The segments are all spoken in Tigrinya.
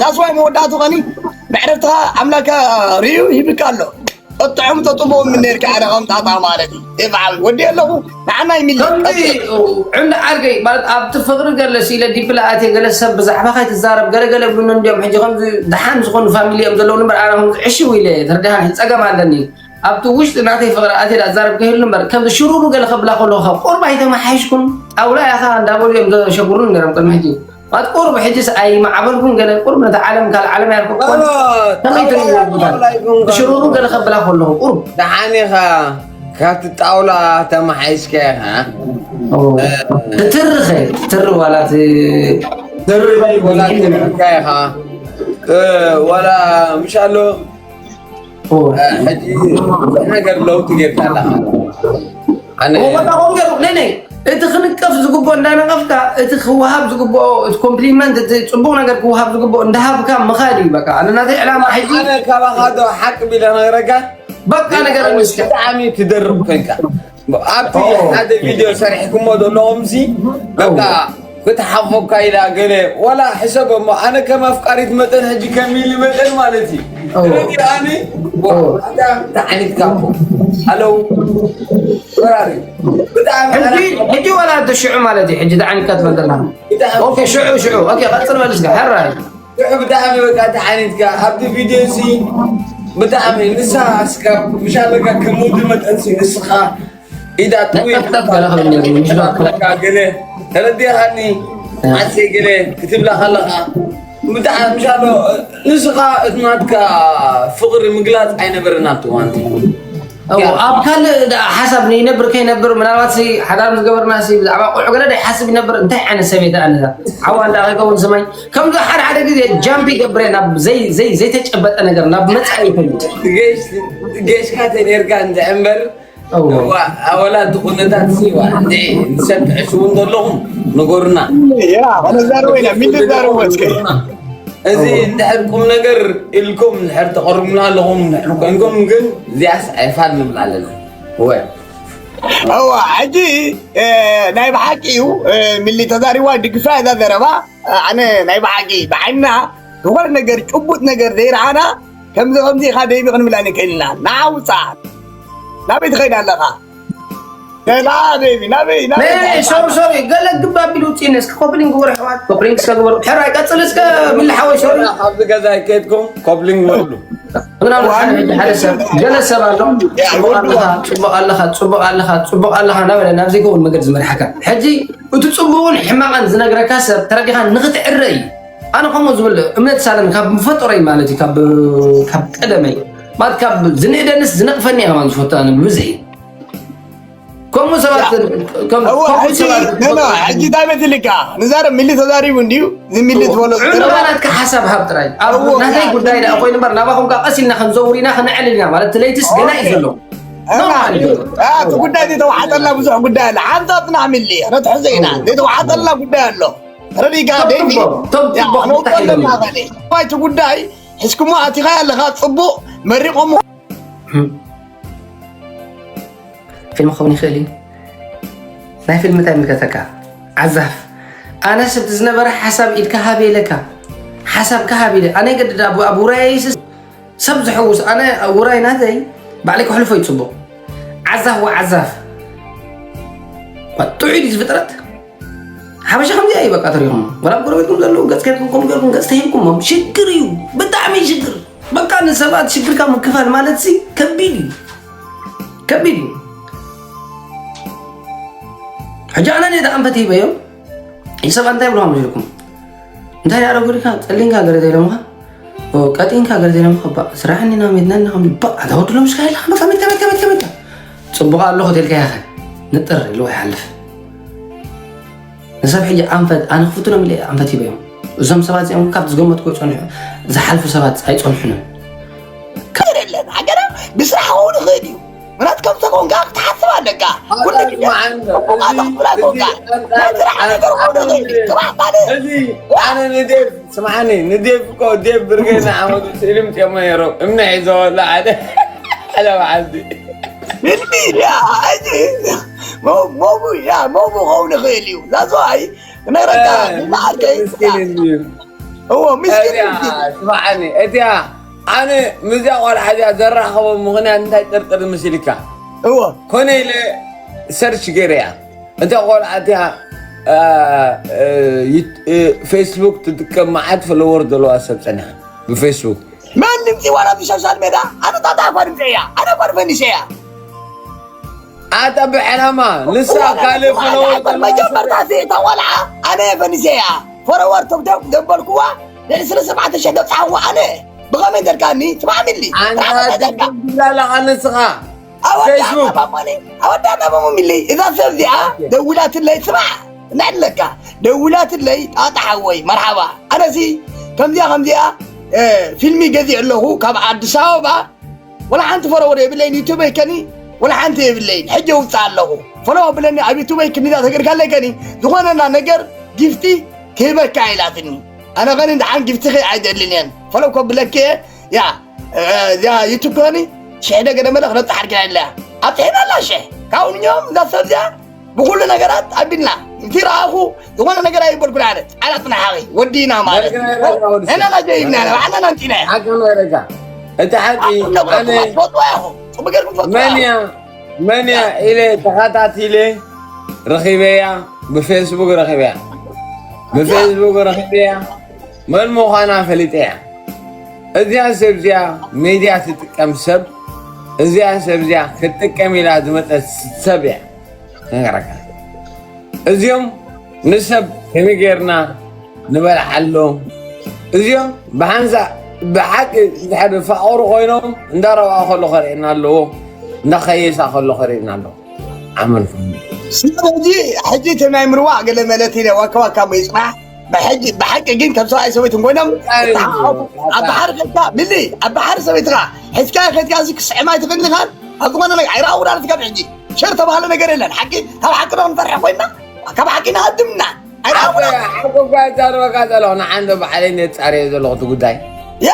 ዛስዋይ መወዳእቱ ኸኒ መዕረፍትኻ ኣምላክ ርእዩ ሂብካ ኣሎ። እጥዑም ተጥቦም ምን ነርካ ኣነ ከም ጣጣ ማለት እዩ። ይብዓል ወዲ ኣለኹ ንዓና ይሚል ከምዚ ዕንዲ ዓርከይ ማለት ኣብቲ ፍቕሪ ገለ ሲለ ዲፕ ለኣትየ ገለ ሰብ ብዛዕባ ከይትዛረብ ገለገለ ብሉኒ እንዲዮም ሕጂ ከምዚ ደሓን ዝኾኑ ፋሚሊ እዮም ዘለዉ እምበር ኣነ ከምዚ ዕሽው ኢለ ተርድሃን ጸገም ኣለኒ። ኣብቲ ውሽጢ ናተይ ፍቕሪ ኣትየ ዳዛረብ ከይህሉ እምበር ከምዚ ሽሩሩ ገለ ከብላ ከለኹ ካብ ቁርብ ኣይተመሓየሽኩን ጣውላ ኢኻ እንዳበሉ እዮም ዘሸጉሩኒ ነይሮም ቅድሚ ሕጂ። ኣትቁርብ ሕጅስ ኣይማዕበልኩን ገለ ቁርብ ነቲ ዓለም ካልእ ዓለም ያርኩ ከመይ ትርእይዎ ይብላል። ሽሩሩ ገለ ከብላ ከለኹ ቁርብ ደሓን ኢኻ። ካብቲ ጣውላ ተመሓይሽካ ኢኻ። ትትርኸ ትትር ዋላ ትርበይ ወላ ትርካ ኢኻ። ወላ ምሻሎ ሕጂ ብዙሕ ነገር ለውጢ ጌርካ ኣለኻ። ኣነ እሞ በቃ ከምኡ ገይሩ፣ ነይ፣ ነይ። እቲ ክንቀፍ ዝግብኦ እንዳነቐፍካ፣ እቲ ክወሃብ ዝግብኦ፣ እቲ ኮምፕሊመንት፣ እቲ ጽቡቕ ነገር ክወሃብ ዝግብኦ እንዳሃብካ ምኻድ እዩ። በቃ ኣነ ናተይ ዕላማ ሕጂ ኣነ ካባኻ ዶ ሓቂ ቢለ ነግረካ? በቃ ንገረኒ እስከ። ብጣዕሚ ትደርቕ ኮንካ። ኣብቲ ኦ። ሓደ ቪድዮ ሰሪሕኩሞ ዘለኹምሲ በቃ ክትሓኾካ ኢላ ገለ ዋላ ሕሰብ እሞ ኣነ ከም ኣፍቃሪት መጠን ሕጂ ከም ኢሊ መጠን ማለት እዩ ኦ። ስለዚ ኣነ ኦ። ዋላ ተዓኒትካ እኮ ኣለው ወራሪ ብጣዕሚ ሕጂ ሕጂ ዋላ እቲ ሽዑ ማለት እዩ ሕጂ ተዓኒትካ ትፈልጠና ብጣዕሚ ኦኬ ሽዑ ሽዑ ኦኬ ቀጽል በል እስከ ሕራይ ሽዑ ብጣዕሚ በቃ ተዓኒትካ ኣብቲ ቪድዮ ሲ ብጣዕሚ ንሳ እስካ ምሻለካ ከም ወዲ መጠን ሲ ንስኻ ኢዳ ጥዊ ጠፍጠፍ ገለ ክብል ነይሩ፣ ምሽ ዶክተር። ተረዲኻኒ ዓሴ ገለ ክትብላ ከለኻ ብጣዕሚ ምሻሎ ንስኻ እቲ ናትካ ፍቕሪ ምግላፅ ኣይነበረን ኣብቲ እዋን እቲ። እዎ፣ ኣብ ካልእ ደኣ ሓሳብ ንይነብር ከይነብር ምናልባት ሲ ሓዳር ምስ ገበርና ሲ ብዛዕባ ቆልዑ ገለ ዳይሓስብ ይነብር እንታይ ዓይነት ሰብ እየ ደኣ ነዛ ሓዋ እንዳ ከይከውን ስማይ ከምዚ ሓደ ሓደ ግዜ ጃምፕ ይገብር እየ ናብ ዘይ ዘይ ዘይተጨበጠ ነገር ናብ መጻኢ ይፈልጥ ጌሽ ጌሽካ ተኔርካ እንተ እምበር እዋ ኣወላ እቲ ኩነታት ሲ ዋ እንዴ ንሰብ ትሕስቡ እንተለኹም ንገሩና ያ ኸነዛርቦ ኢና ሚልዛርቦ እስከ እዚ እንድሕር ቁም ነገር ኢልኩም እንድሕር ተቐርቡና ኣለኹም እንድሕር ኮይንኩም ግን እዚኣስ ኣይፋል ንብል ኣለና ወ እዋ ሕጂ ናይ ብሓቂ እዩ ሚሊ ተዛሪዋ ድግፋ እዛ ዘረባ ኣነ ናይ ብሓቂ ብዓይና ዝኾነ ነገር ጭቡጥ ነገር ዘይረኣና ከምዚ ከምዚ ኢኻ ደይቢ ክንብላ ንክእል ኢና ንዓ ውፃእ ናበይ ትኸይድ ኣለኻ ገላ ደይቢ ናበይ ናበይ ትኸይድ ሶሪ ሶሪ ገለ ግብ ኣቢሉ ውፅእኒ እስኪ ኮፕሊንግ ግበሩ ኣሕዋት ኮፕሊንግ እስከ ግበሩ ሕራይ ቀፅል እስከ ሚሊ ሓወይ ሶሪ ኣብዚ ገዛ ኣይከድኩም ኮፕሊንግ በሉ ምናምን ሓደ ሰብ ገለ ሰብ ኣሎ ጽቡቕ ኣለኻ ጽቡቕ ኣለኻ ጽቡቕ ኣለኻ ጽቡቕ ኣለኻ እናበለ ናብ ዘይከውን መገዲ ዝመርሓካ ሕጂ እቲ ጽቡቕን ሕማቕን ዝነግረካ ሰብ ተረዲኻ ንኽትዕረ እዩ ኣነ ከምኡ ዝብል እምነት ሳለን ካብ መፈጠረይ ማለት እዩ ካብ ካብ ቀደመይ ማለት ካብ ዝንእደንስ ዝነቕፈኒ እየ ከማን ዝፈቱ ኣነ ብብዝሒ ከምኡ ሰባት ከም እወ ከምኡ ሕጂ ሰባት ኖ ኖ ሕጂ እንታይ መሲልካ ንዛረብ ሚሊ ተዛሪቡ እንድዩ እዚ ሚሊ ዝበሎ ዕምራ ናትካ ሓሳብ ሃብ ጥራይ ኣብ እወ ናተይ ጉዳይ ደኣ ኮይኑ እምበር ናባኹም ካብ ቀስ ኢልና ክንዘውር ኢና ክንዕልል ኢና ማለት እቲ ለይትስ ገና እዩ ዘሎ ኖርማል እዩ ዘሎ እቲ ጉዳይ ዘይተዋሓጠልና ብዙሕ ጉዳይ ኣለ ሓንሳብ ጽናሕ ሚሊ ነትሕዞ ኢና ዘይተዋሓጠልና ጉዳይ ኣሎ ረዲጋ ደይኒ ቶም ጽቡቕ ቶም ጽቡቕ ፍታሕ ኢሎም እቲ ጉዳይ ሕዝኩሞ ኣቲኻ ኣለኻ ጽቡቕ መሪቖሞ ፊልም ክኸውን ይኽእል እዩ ናይ ፊልም እንታይ ይምልከተካ ዓዛፍ ኣነስ እቲ ዝነበረ ሓሳብ ኢድካ ሃብ ኢለካ ሓሳብካ ሃብ ኢለ ኣነ ገድድ ኣብ ውራየይስ ሰብ ዝሕውስ ኣነ ውራይ ናተይ ባዕለይ ክሕልፎ እዩ ፅቡቕ ዓዛፍ ወዓዛፍ ጥዑይ ድዩ ዝፍጥረት ሓበሻ ከምዚኣ እዩ በቃ ተሪኹም ወላ ጎረቤትኩም ዘለዉ ገፅ ከድኩም ከምኡ ገርኩም ገፅ ተሂብኩሞም ሽግር እዩ ብጣዕሚ ሽግር በቃ ንሰባት ሽግርካ ምክፋል ማለት ሲ ከቢድ እዩ ከቢድ እዩ ሕጂ ኣነ ነዳ ኣንፈት ሂበዮም ይሰብ እንታይ ብልዋ መሲልኩም እንታይ ዳረጉልካ ፀሊንካ ገለ ዘይሎምካ ቀጢንካ ገለ ዘይሎምካ ባ ስራሕኒ ናብ ሜድና እና ከምዚ ባ ኣታ ወዲ ሎምስካ የለካ በቃ መታ መታ መታ መታ ፅቡቕ ኣለኹ ተልካ ያኸ ንጥር ኢሉ ይሓልፍ ንሰብ ሕጂ ኣንፈት ኣነ ክፍትኖም ኢለ ኣንፈት ሂበዮም እዞም ሰባት እዚኦም ካብቲ ዝገመትኩ ዝሓልፉ ሰባት ኣይፀንሑን እዮም የለን ሃገራ ብስራሕ ክኸውን ይኽእል እዩ ምናት ከም ተኾንካ ክትሓስብ ኣለካ ኩሉ ግዜ ጽቡቓት ክብላ ኮንካ ናይ ስራሕ ነገር ክኸውን ይኽእል እዩ ክባዕ ካልእ ኣነ ንዴቭ ስምዓኒ ንዴቭ እኮ ዴቭ ብርጌና ዓመቱ ስእሊ ምፅኦሞ ነይሮም እምኒ ሒዞ ወላ ሓደ ሓደ መዓልቲ ሞቡ ያ ሞቡ ክኸውን ይኽእል እዩ ዛዝዋይ ክነግረካ ንመዓልከይ እዎ ምስኪን እዚኣ ምስኪን። ስማዓኒ፣ እዚኣ ኣነ ምስዚኣ ቆልዓ እዚኣ ዘራኸቦ ምኽንያት እንታይ ጥርጥር ምስልካ? እዎ ኮነ ኢለ ሰርች ገይረ እያ። እታ ቆልዓ እቲኣ አ፣ እ፣ ዩት- እ፣ ፌስቡክ ትጥቀም፣ መዓት ፎሎወር ዘለዋ ሰብ ጸኒሓ ብፌስቡክ። መን ድምፂ ዋላ ኣብ ሶሻል ሜዳ ኣነ ጣጣ እኳ ድምፂ እያ ኣነ እኳ ፈኒሸ እያ ኣታ ብዕላማ ንሳ ካልእ ፎሎወር ዘለዋ ሰብ መጀመርታ እታ ቆልዓ ኣነ ፈኒሸ እያ ፈረወር ቶብቶብ ዘበልኩዋ ልዕሊ ስለ ሰብዓተ ሽሕ ደብፅሓዋ ኣነ ብኸመይ ዘልካኒ ትማዕሚሊ ኣንታ ትብላለኻ ንስኻ። ፌስቡክ ኣወዳእታ በሞኒ ኣወዳእታ በሞሚሊ እዛ ሰብ እዚኣ ደውላትለይ ስማዕ እናዕለካ ደውላትለይ ጣጣ ሓወይ መርሓባ ኣነሲ ከምዚኣ ከምዚኣ እ፣ ፊልሚ ገዚእ ኣለኹ ካብ ኣዲስ ኣበባ ወላ ሓንቲ ፈረወር የብለይን ዩቱበይ ከኒ ወላ ሓንቲ የብለይን ሕጂ ውፅእ ኣለኹ ፈለዋ ብለኒ ኣብ ዩቱበይ ክንዳ ተገድካለይ ከኒ ዝኾነና ነገር ጊፍቲ ክህበካ ኢላትኒ ኣነ ኸኒ ደሓን ጊፍቲ ኸ ኣይደልን እየን ፈለው ከብለክ እየ ያ እዚኣ ዩቱብ ከኒ ሽሕ ደገ ደመለ ክነብፅሓልካ ኢለያ ኣብፅሒና ኣላ ሽሕ ካብኡ ንኛውም እዛ ሰብ እዚኣ ብኩሉ ነገራት ኣቢልና እቲ ረኣኹ ዝኾነ ነገር ኣይበልኩን ኣነ ፃላት ንሓቂ ወዲና ማለት ሕናና ጀይብና ባዕልና ናምፂና ሓቂ ናይ ረጋ እቲ ሓቂ ኣነ ትፈልጥዋ ኢኹም ፅቡቅ ገርኩም ትፈልጥዋ መን እያ መን እያ ኢለ ተኸታቲለ ረኺበያ ብፌስቡክ ረኺበያ ብፌስቡክ ረኺበያ መን ምዃና ፈሊጠያ እዚኣ ሰብ እዚኣ ሜድያ ትጥቀም ሰብ እዚኣ ሰብ እዚኣ ክትጥቀም ኢላ ዝመፀት ሰብ እያ ነገረካ እዚኦም ንሰብ ከመይ ጌርና ንበልዓሎም እዚኦም ብሓንሳ ብሓቂ ድሕር ፋቕሩ ኮይኖም እንዳረብኣ ከሎ ከርእየና ኣለዎ እንዳኸየሳ ከሎ ከርእየና ኣለዎ ዓመልኩም ስለዚ ሕጂ እቲ ናይ ምርዋዕ ገለ መለት ኢለ ዋካ ዋካ ይፅናሕ ብሓቂ ግን ከም ሰብኣይ ሰበይትን ኮይኖም ኣብ ባሕሪ ከድካ ምሊ ኣብ ባሕሪ ሰበይትካ ሕዝካ ከድካ እዚ ክስዕማ ኣይትኽእል ኢኻን ኣብ ዝኾነ ነገር ኣይረኣውና ንትጋብ ሕጂ ሸር ተባህለ ነገር የለን ሓቂ ካብ ሓቂ ዶ ንፈርሕ ኮይና ካብ ሓቂ ንሃድምና ኣይረኣውና ሓቁ ጓ ዛረበካ ዘለኹ ንዓንዶ ባዕለይ ነፃርየ ዘለኹ እቲ ጉዳይ ያ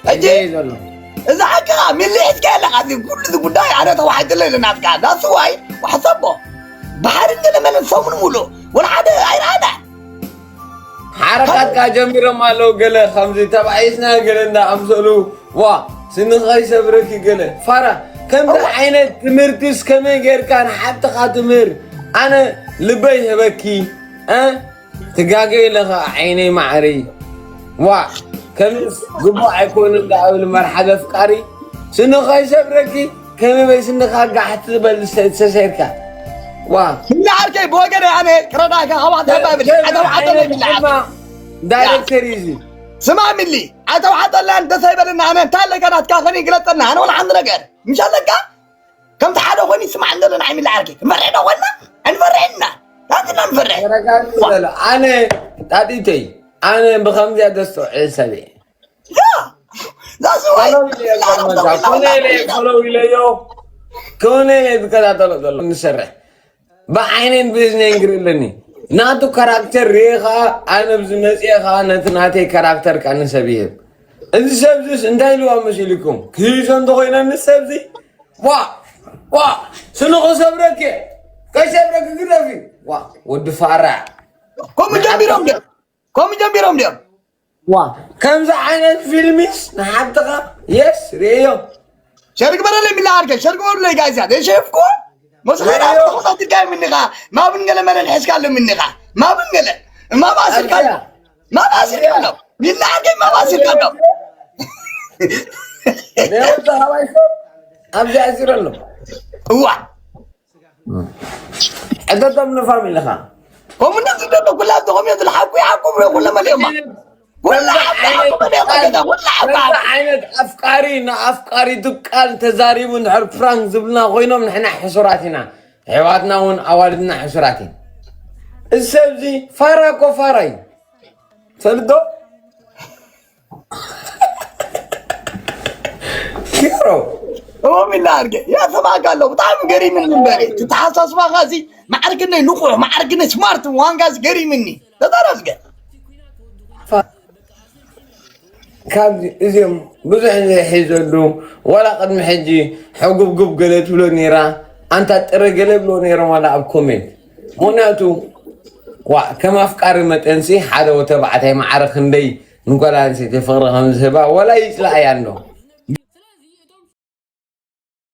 ሕጂ እየ ዘሎ እዚ ሓቂ ከዓ ሚሊ ሕዝካ ኣለካ እዚ ኩሉ እዚ ጉዳይ ኣነ ተዋሒጥለ ኢለ ናትካ ዳስዋይ ዋሕሰቦ ባሕሪ ገለ መለ ሰሙን ሙሉ ወላ ሓደ ኣይረኣና ሓረካትካ ጀሚሮም ኣለዉ ገለ ከምዚ ተባኢስና ገለ እንዳ ኣምሰሉ ዋ ስንኸይ ሰብረኪ ገለ ፋራ ከምዚ ዓይነት ትምህርትስ ከመይ ጌርካ ንሓብትኻ ትምህር ኣነ ልበይ ህበኪ እ ትጋገ ኢለኻ ዓይነይ ማዕረይ ዋ ከምስ ግቡእ ኣይኮኑ እንዳብል መርሓብ ኣፍቃሪ ስንኸይ ሰብረኪ ከመይ በይ ስንኻ ጋሕ ትበል ሰ- ሰሰይርካ ዋ ምናዓርከይ ብወገነ ኣነ ክረዳእካ ካብ ኣንታ ባብል ኣተባዕተለይ ብልዓት ዳይሬክተር እዩ እዚ ስማ ሚሊ ኣተባዕተለያን ደስ ኣይበልና ኣነ እንታይ ኣለካ ናትካ ኸኒ ግለፀልና ኣነ ወላ ሓንቲ ነገር ምሽ ኣለካ ከምቲ ሓደ ኮይኑ ይስማዕ እንደለና ኣይሚሊ ዓርኪ ክንፈርሕ ዶ ኮይና ኣይንፈርሕ ኢና ናትና ንፈርሕ ተረጋጊ በሎ ኣነ ጣጢተይ ኣነ ብከምዚያ ደስተውዕል ሰብ እየ ያ ዛስዋይ ፈለው ኢለዮ ገርመካ ኮነ ኢለ ፈለው ኢለዮ ኮነ ኢለ ዝከታተሎ ዘሎ ንሰርሕ ብዓይነይን ብእዝነይን ክርኢ ኣለኒ ናቱ ካራክተር ርኤ ከዓ ኣነ ብዝመፅኤ ከዓ ነቲ ናተይ ካራክተር ከዓ ንሰብ ይህብ እዚ ሰብ ዝስ እንታይ ኢልዋ መሲልኩም ክህዞ እንተኮይነ ንሰብ ዚ ዋ ዋ ስንኹ ሰብረክ ከይሰብረክ ግደፊ ዋ ወዲ ፋራ ከምኡ ጀሚሮም ድዮም ከምኡ ጀሚሮም ድዮም ዋ ከምዚ ዓይነት ፊልሚስ ንሓብትኻ የስ ርእዮ ሸርግ በረለይ ሚላ ዓርከ ሸርግ በረለይ ጋይዛ ደሸፍኩ መስኸራ ተቆጣጥካ ምንኻ ማብን ገለ መለ ንሕዝካ ኣሎ ምንኻ ማብን ገለ ማብ ኣስርካ ማብ ኣስርካ ኣሎ ሚላ ዓርከ ማብ ኣስርካ ኣሎ ሬወታ ሃዋይ ኣብዚ ኣሲሩ ኣሎ እዋ ዕደቶም ንፋም ኢልኻ ከምኡ እንደዚ ዘሎ ኩላ ተኾም እዮ ዝለሓቁ ይሓቁ ብሎ ኩለ መሊኦማ ኩላ ሓቁ መሊኦማ ገዛ ኩላ ሓቁ ከምዚ ዓይነት ኣፍቃሪ ንኣፍቃሪቱ ቃል ተዛሪቡ እንድሕር ፕራንክ ዝብልና ኮይኖም ንሕና ሕሱራት ኢና ኣሕዋትና እውን ኣዋልድና ሕሱራት እዩ እዚ ሰብ እዚ ፋራ እኮ ፋራ እዩ ፈልጦ ሮ እዎም ኢላ ኣድገ ያሰማዕካ ኣለኹ ብጣዕሚ ገሪምኒ እምበሪ ትተሓሳስባኻ እዚ ማዕርግነይ ንቑሕ ማዕርግነይ ስማርት ዋንጋ እዚ ገሪምኒ ተዛረብ ዝገ ካብ እዚኦም ብዙሕ ዘይሕዘሉ ዋላ ቅድሚ ሕጂ ሕጉብጉብ ገለ ትብሎ ነይራ ኣንታ ጥረ ገለ ብሎ ነይሮም ዋላ ኣብ ኮሜንት ምክንያቱ ዋ ከም ኣፍቃሪ መጠንሲ ሓደ ወተባዕታይ ማዕረ ክንደይ ንጓል ኣንስተይቲ ፍቕሪ ከም ዝህባ ወላ ይፅላእያ እንዶ።